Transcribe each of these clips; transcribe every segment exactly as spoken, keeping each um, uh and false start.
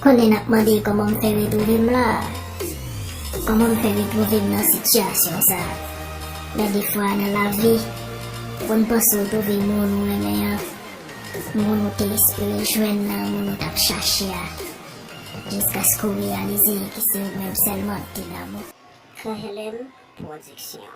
Konnen n ap mande kòman m fè retwouve m la. Kòman m fè retwouve m nan sitiyasyon sa? Gen de fwa nan lavi, ou konn panse w twouve moun ou renmen an, moun ou te espere jwenn nan, moun ou t ap chache a, jiskaske w reyalize ke se ou menm sèlman ki te damou. Fè Helen Pwodiksyon.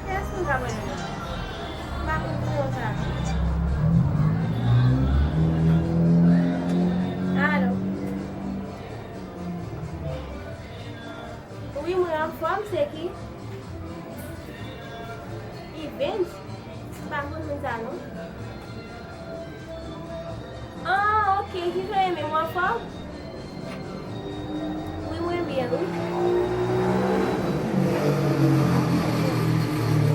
Kiyès moun k ap rele m nan? M pa konn nimewo sa. Alo. Wi, mwen anfòm, se ki? Evens? M pa konn moun sa non. Ah, ok, kijan w ye menm, ou anfòm? Wi, mwen byen, wi.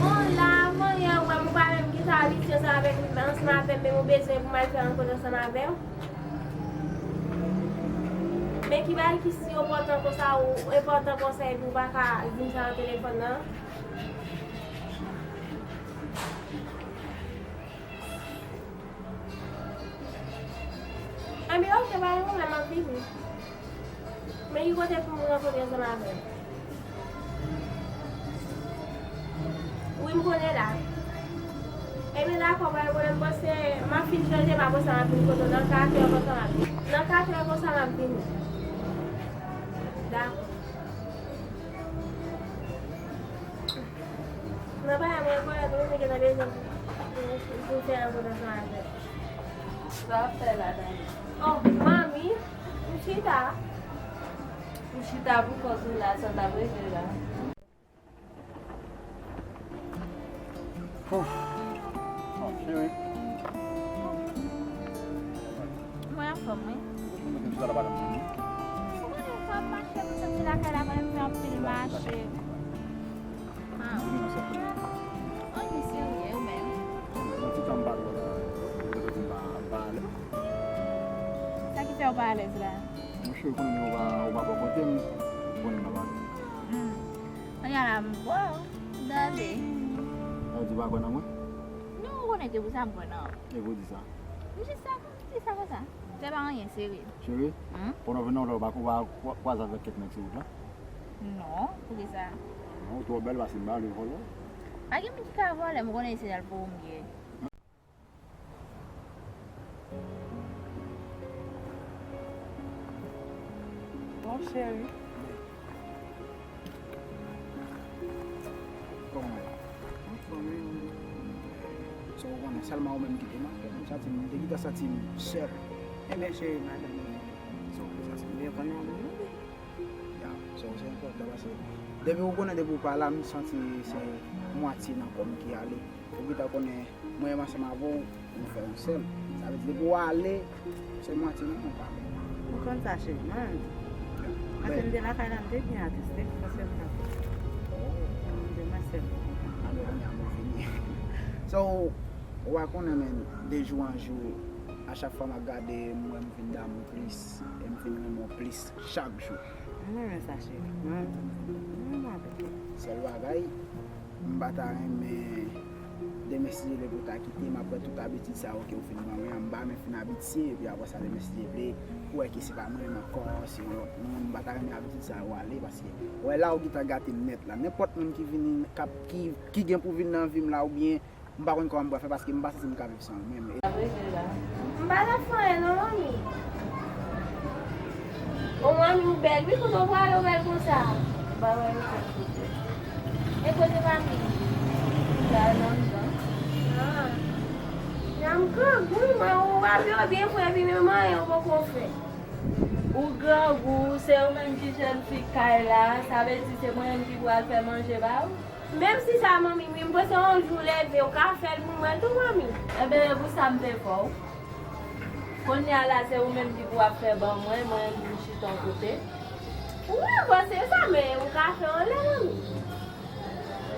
Bon, la, avan yè, ou wè m, ou pa menm gen sa abitye ansanm avèk, ansanm avè m, men ou bezwen pou m al fè rankontre ansanm avè w. Men ki bagay ki si enpòtan konsa, ou enpòtan konsa, epi ou pa ka di m sa nan telefòn nan? Anben, ok, pa gen pwoblèm, m ap vini. Men ki kote pou m rankontre ansanm avè w? Wi, m konnen la. Ebyen, dakò, pa gen pwoblèm, paske m ap fin chanje, m ap ansanm ap vin kote w nan kat è konsa m ap vin. Nan kat è konsa m ap vini. Dakò. Nan bagay mwen rekonèt wi, mwen gentan bezwen pou, pou fè yon kontre ansanm avè w. Sa w ap fè la, Dani? Oh, manmi, m chita. Ou chita pou kont ou la, sa w t ap regle la? Ouf. Oh, cheri. Mwen anfòm, wi. Ou mete m sou la pa nan moun. Ou konnen fò m mache, m soti lakay la, mwen m fè anpil mache. Ah. Ou vin nan sèt. Ann, mi serye, ou menm? Nan ti tan m pa twò, ou te di m pa, pa alèz. Sa ki fè w pa alèz la? Monchè, ou konnen ou pa, ou pa bò kote m, ou konnen m pa pale. Hmm. Kounye a la, m bò, tande. Sa vle di ou pa kwè nan mwen? Non, ou konnen ke pou sa m kwè nan ou. E pou di sa? M jis sa, m di sa konsa. Se pa anyen serye. Cheri, hmm? Pandan w vin nan, ou pa, ou pa kwa-, kwaze avèk kèk nèg sou wout la? Non, poukisa? Non, ou twò bèl, pase m ba li vòlò. Pa gen moun ki ka vòlè, m konnen se al pou ou m ye. Bon, cheri. Kòman w ye? Anfòm, wi. Sa w konnen, sèlman ou menm ki te manke m. M santi m, m te gentan santi m sèl. Ebyen, cheri, madanm mwen, sa w santi m byen konnen w ap mande. Ya, sa w se enpòtan, paske depi ou konnen, depi ou pa la, m santi se mwatye nan kò m ki ale. Ou gentan konnen, mwen menm ansanm avè w, nou fè yon sèl. Sa vle di, depi w ale, se mwatye nan mwen k ale. Ou konn sa, cheri. Mwen, lè m te lakay la, m te byen atriste, paske m t ap, oh, m te mwen sèl. Alò, kounye a mwen vini. So, ou pa konnen, men, de jou an jou, a chak fwa m ap gade, m wè m vin damou plis, e m vin renmen w plis chak jou. Mwen renmen sa, cheri. Mwen, mwen renmen avèk ou. Sèl bagay, m pa ta renmen demen si Dye vle pou w ta kite m, apre tout abitid sa yo ke w fin ban mwen an, m pa renmen fin abitye, epi apre sa, demen si Dye vle, pou w wè ke se pa mwen menm ankò, se yon lòt moun, m pa ta renmen abitid sa yo ale, paske, wè la, ou gentan gate m nèt la. Nenpòt moun ki vini, k ap, ki, ki gen pou vin nan vi m la, oubyen m pa konn kòman m pral fè paske m pa santi m ka viv san ou menm. M pa t ap fè anyen non, manmi. O, manmi, ou bèl wi, kote w prale, ou bèl konsa? M pa wè yo fè kote. E kote papi? La, nan anndan. Ah. Janm grangou, wi, mwen, ou ap yo byen fre, epi menm anyen ou poko fè. Ou grangou, se ou menm ki jèn fi kay la, sa vle di se mwen menm ki pou al fè manje ba ou? Menm si sa, manmi, wi, m panse yon jou leve, ou ka fè l pou mwen tou, manmi. Enben, e pou sa m te fè w. Kounye a la, se ou menm ki pou ap fè ban mwen, mwen menm pou m chita yon kote. Ou pa panse sa, men ou ka fè yon lè, manmi.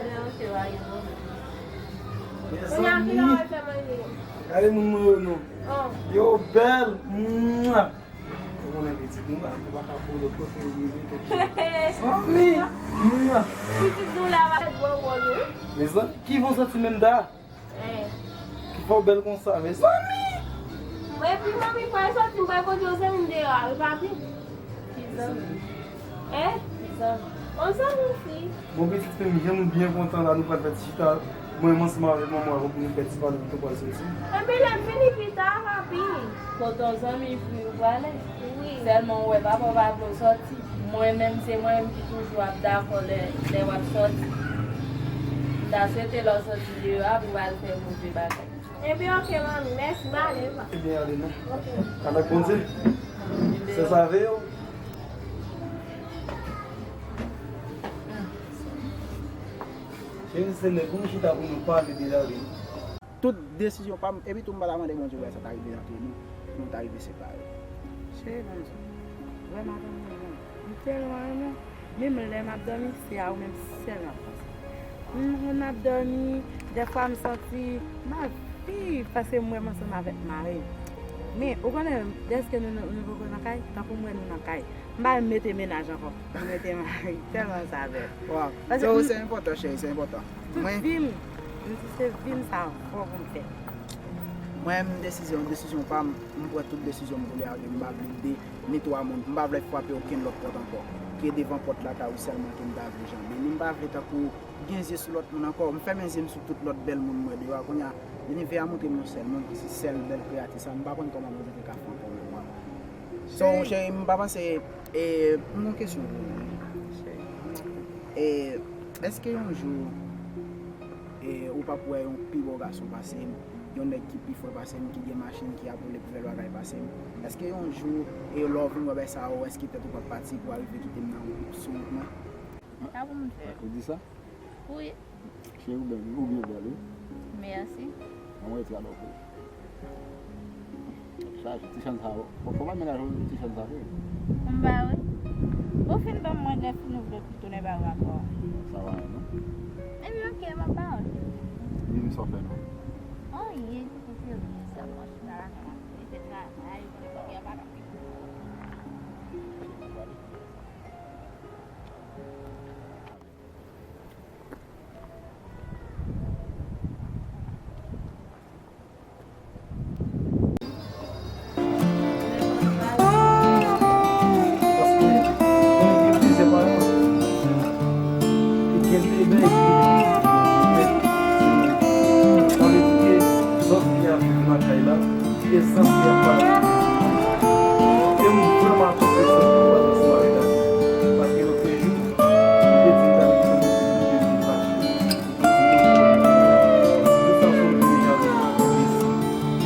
Enben, oke, pa gen pwoblèm. Kounye a, kilè w al fè manje? Gade moun mwen yo non. Oh. Yo bèl. Mwa. Ou konnen pitit nou la, nou pa ka pou lòt kote rive tou. Zanmi. Mwa. Pitit nou la va fè gwo gwo nou. Mezanmi, ki bon santi menm da? Eh. Ki fè w bèl konsa, mezanmi. Mwen epi manmi pral sòti, m pral kontre yon zanmi m deyò a, wi papi. Ki zanmi? Eh? Ki zanmi? Yon zanmi fi. Bon, pitit fi m, jan m byen kontan la, nou pral fè ti chita. Mwen, m ansanm avèk manman w pou nou fè ti pale kote w pral soti. Enben, lè m vini pita, papi. Kote yon zanmi fi ou prale? Wi. Sèlman ou wè papa w pa vle w sòti. Mwen menm, se mwen menm ki toujou ap dakò lè, lè w ap sòti. M ta swete lè w sòti deyò a pou w al fè move bagay. Ebyen, oke, manmi. Mèsi, m ale, pa. Ebyen, ale non. Oke. Avèk Bondye. Sè sa veye w. Cheri, se lè pou nou chita pou nou pale de la vi. Tout desizyon pa m, epi tou m pa ta mande Bondye pou sa ta rive antre nou, pou nou ta rive separe. Cheri, Bondye, vrèman, m tèlman renmen w. Menm lè m ap dòmi, se a ou menm sèl m ap panse. M, m ap dòmi, dèfwa m santi m ap viv, paske m wè m ansanm avèk mari m. Men, ou konnen, dèske nou, nou, nou poko nan kay, tankou m wè nou nan kay. M pa menm mete mennaj ankò, m mete mari, tèlman sa bèl. Waw, paske sa se enpòtan, cheri, se enpòtan. Tout vi m, m di se vi m sa fò pou m fè. Mwen, m desizyon, desizyon pa m, m pran tout desizyon m pou lè a, m pa vle de ni twa moun. M pa vle frape okenn lòt pòt ankò. Ke devan pòt lakay ou sèlman ke m ta vle janbe. Ni m pa vle tankou gen zye sou lòt moun ankò. M fèmen zye m sou tout lòt bèl moun m wè deyò a. Kounye a, linivè a montre m yon sèl moun ki se sèl bèl kreyati sa. M pa konn kòman Bondye te ka fè ankò menm mwen. So, cheri, m pa panse, e, m gon kesyon pou ou. E, èske yon jou, e, ou p ap wè yon pi bon gason pase m? Yon nèg ki pi fò pase m, ki gen machin, ki ap woule pi bèl bagay pase m. Èske yon jou, e lè w vin wè bagay sa yo, èske tèt ou p ap pati pou w rive kite m nan sou wout mwen? Sa pou m fè? Ou di sa? Wi. Cheri, ou bèl, ou byen bèl, wi. Mèsi. Ann rete alò pou ou. Chaje, ti chann sa, fò, fò pa mennaj ou ti chann sa, cheri. M ba ou. Ou fin ban m mwen lè fini ou vle tounen ba ou ankò. Sa va, non? Ebyen, oke, m ap ba ou. Di m sa w fè non. Anyen, ti kite m sa, mwen chita la, mwen ap travay, mwen pa ka. Paske, konnen gen plizyè paran ki gen bebe, epi sa vle di ke zòt ki ap viv nan kay la, ki gen zòt ki ap pale. E m vrèman apresye sa pou w pale sou mari la. Paske lòt jou, li te di l ta vin fè m vin fache.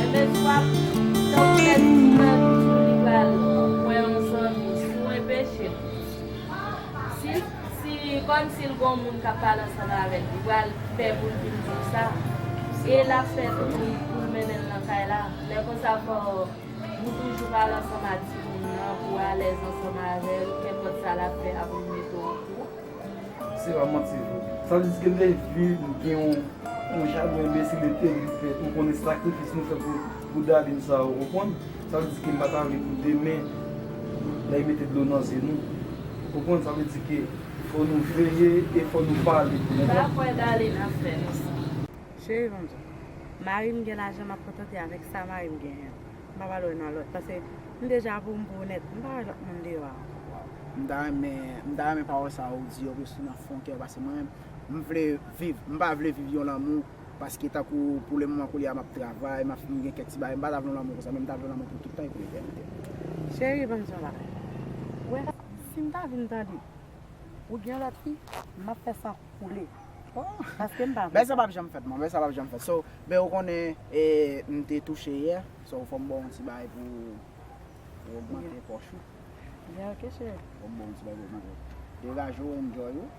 Enben, swa tankou lè di nan tou li pral wè yon zanmi, si w enpeche l. Si, si, kòmsi l gon moun k ap pale ansanm avè l, li pral pè pou l vin di w sa. E l ap pè tou pou, pou l mennen l nan kay la. Lè konsa, fò ou toujou pale ansanm ak timoun nan, pou w alèz ansanm avè l, kenpòt sa l ap fè, apre l mete w okou. Se pa manti vre. Sa vle di ke lè vi m gen yon, yon jadwen enbesil epi li fè, ou konnen sakrifis nou fè pou, pou Darline sa, ou konprann? Sa vle di ke m pa ta vle pou demen, lè y mete dlo nan zye nou. Ou konprann? Sa vle di ke fò nou veye e fò nou pale pou nou. M pa kwè Darline ap fè nou sa. Cheri, ban m di w, mari m gen lajan, m ap kontante avèk sa mari m genyen an. M pa pral wè nan lòt, paske m deja pou m pou nèt, m pa wè lòt moun deyò a. M ta renmen, m ta renmen pawòl sa yo ou di yo plis nan fon kè w, paske mwen menm, m vle viv, m pa vle viv yon lanmou, paske tankou pou le moman koulye a m ap travay, m ap fin gen kèk ti bagay, m pa ta vle yon lanmou konsa, men m ta vle yon lanmou pou tout tan e pou letènite. Cheri, ban m di w yon bagay. Ou wè, si m ta vin tande ou gen lòt fi, m ap fè san koule. Paske m pa vle. Bagay sa p ap janm fèt, man. Bagay sa p ap janm fèt. So, men ou konnen, e, m te touche yè. So, fò m ba w yon ti bagay pou, pou ogmante pòch ou. Byen, ok, cheri. Fò m ba w yon ti bagay pou ogmante. Degaje w, enjoy ou.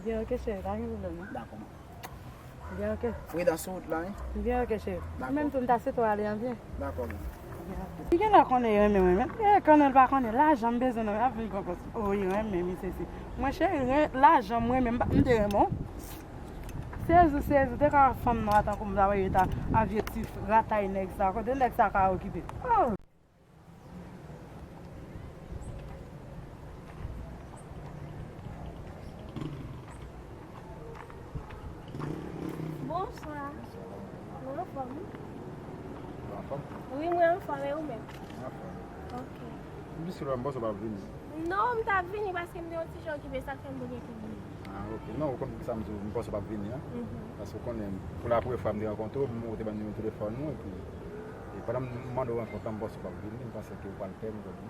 Byen, ok, cheri. Pa gen pwoblèm, non. Dakò, man. Byen, ok. Pridans sou wout la, wi. Byen, ok, cheri. Dakò. Ou menm tou, m ta swete w ale an byen. Dakò, man. Li genlè konnen renmen mwen menm. E, konnen l pa konnen, lajan m bezwen nan, ap vin konprann. O, li renmen misye si. Mwen cheri, ren-, lajan m renmen, m pa, m te renmen w. Sezi, sezi, te ka fanm nwa tankou m ta wè ta a vye ti ratay nèg sa. Kote nèg sa ka okipe? Oh! Bonswa. Ou anfòm, wi? Ou anfòm? Wi, mwen anfòm, e ou menm? Mwen anfòm. Ok. M jis la, m panse w pa vini. Non, m t ap vini paske m te yon ti jan okipe, sa k fè m te gentan vini. Ah, ok. Non, ou konn poukisa m di w, m panse w p ap vini an? Mhm. Paske w konnen, pou la premye fwa m te rankontre w, m, ou te ban m nimewo telefòn ou, epi, e pandan m mande w rankont lan, m panse w p ap vini, m panse ke w pral pè m jodi.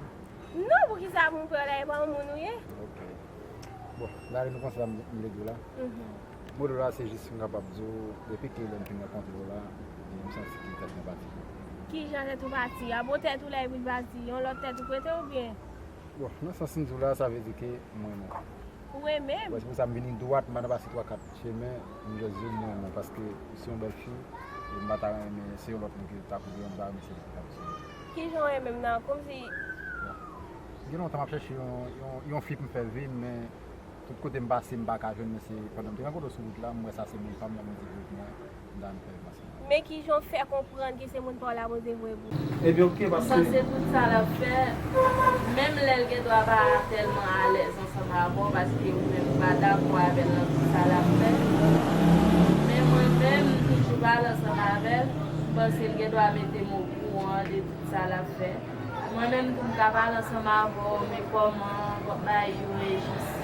Non, poukisa pou m pè w la, e pa yon moun ou ye? Ok. Bon, dayè nou konsa m, m vle di w la. Mhm. Mo de la, se jis m kapab di w, depi ke lè m fin rankontre w la, e m santi ke tèt mwen pati. Kijan tèt ou pati? A bon, tèt ou la epi l pati, yon lòt tèt ou prete oubyen? Bon, nan sans m di w la, sa vle di ke m renmen w. Ou renmen m? Bon, se pou sa m vini dwat, m pa nan pase twa kat chemen, m jis di w m renmen w, paske ou se yon bèl fi, e m pa ta renmen se yon lòt moun ki ta kouvri w, m ta renmen se li ki ta kouvri w. Kijan w renmen m nan? Kòmsi. Bon. Gen lontan m ap chèche yon, yon, yon fi pou m fè vi m, men tout kote m pase, m pa ka jwenn, men se pandan m te rankontre w sou wout la, m wè sa se menm fanm nan, m di, "Gwo mwen, m ta renmen fè vi m ansanm." Men kijan w fè konprann ke se moun pa w la poze voye pou ou? Ebyen, ok, paske. M panse tout sa l ap fè, menm lè l gendwa pa tèlman alèz ansanm avè w, paske ou menm ou pa dakò avè l nan tout sa l ap fè. Men mwen menm, m toujou pale ansanm avè l, m panse l gendwa mete m okouran de tout sa l ap fè. Mwen menm tou, m ka pale ansanm avè w, men kòman w ap bay yon enjis.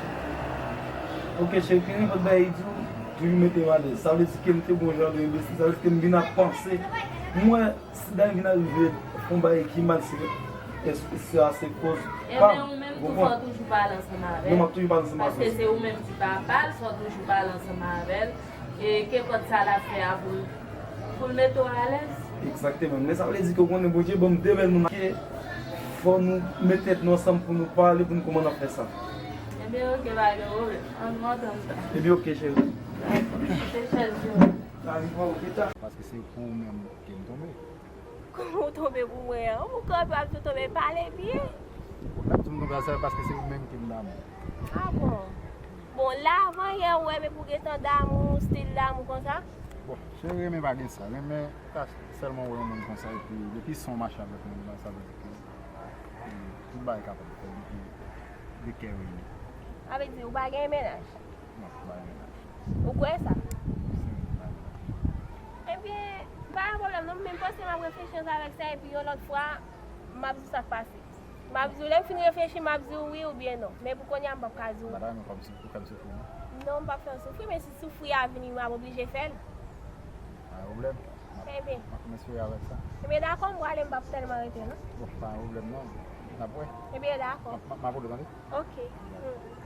Ok, cheri, nenpòt bagay li di w, toujou mete m alèz. Sa vle di ke m te gon jan de enbesil, sa vle di ke m vin ap panse. M wè, si dayè vin arive, fè yon bagay ki mal, se, se, se a se koz pa m. Ebyen, ou menm tou, fò w toujou pale ansanm avè l. Non, m ap toujou pale ansanm avè l. Paske se ou menm ki papa l, fò w toujou pale ansanm avè l. E ke pòt sa l ap fè a pou l, pou l mete w alèz. Egzakteman. Men sa vle di ke w konnen Bondye ban m de bèl moun ke fò nou met tèt nou ansanm pou nou pale, pou nou konn kòman n ap fè sa. Ebyen, ok, pa gen pwoblèm. An nou antann sa. Ebyen, ok, cheri. Dakò. Se chèz yo. Sa vin pran ou pita. Paske se pou ou menm ke m tonbe. Kòman w tonbe pou mwen an? Ou kanpe w ap tou tonbe, pale byen. Bon, lè m di m tonbe a, se paske se ou menm ke m damou. Ah bon? Bon, la avan yè ou wè m epi w gentan damou, stil damou konsa? Bon, cheri, renmen pa gen sa. Renmen, ta sèlman wè yon moun konsa, epi depi san w mache avèk moun nan, sa vle di ke, e, tout bagay kapab fèt depi de kè reyini. Sa vle di ou pa gen mennaj? Non, m pa gen mennaj. Ou kwè sa? Si, m pa gen mennaj. Ebyen, pa gen pwoblèm non, men m panse m ap reflechi ansanm avèk sa, epi yon lòt fwa, m ap di w sa k pase. M ap di w, lè m fin reflechi, m ap di w wi oubyen non. Men pou kounye a, m p ap ka di w. M pa ta renmen fè m sou-, fè m soufri, non. Non, m p ap fè w soufri, men si soufri a vini, m ap oblije fè l. Pa gen pwoblèm. M ap, m ap, m ap espere avèk sa. Ebyen, dakò, m prale, m p ap tèlman rete, non. Bon, pa gen pwoblèm, non. N ap wè. Ebyen, dakò. M ap, m ap, m ap rele, tande? Ok. Mm.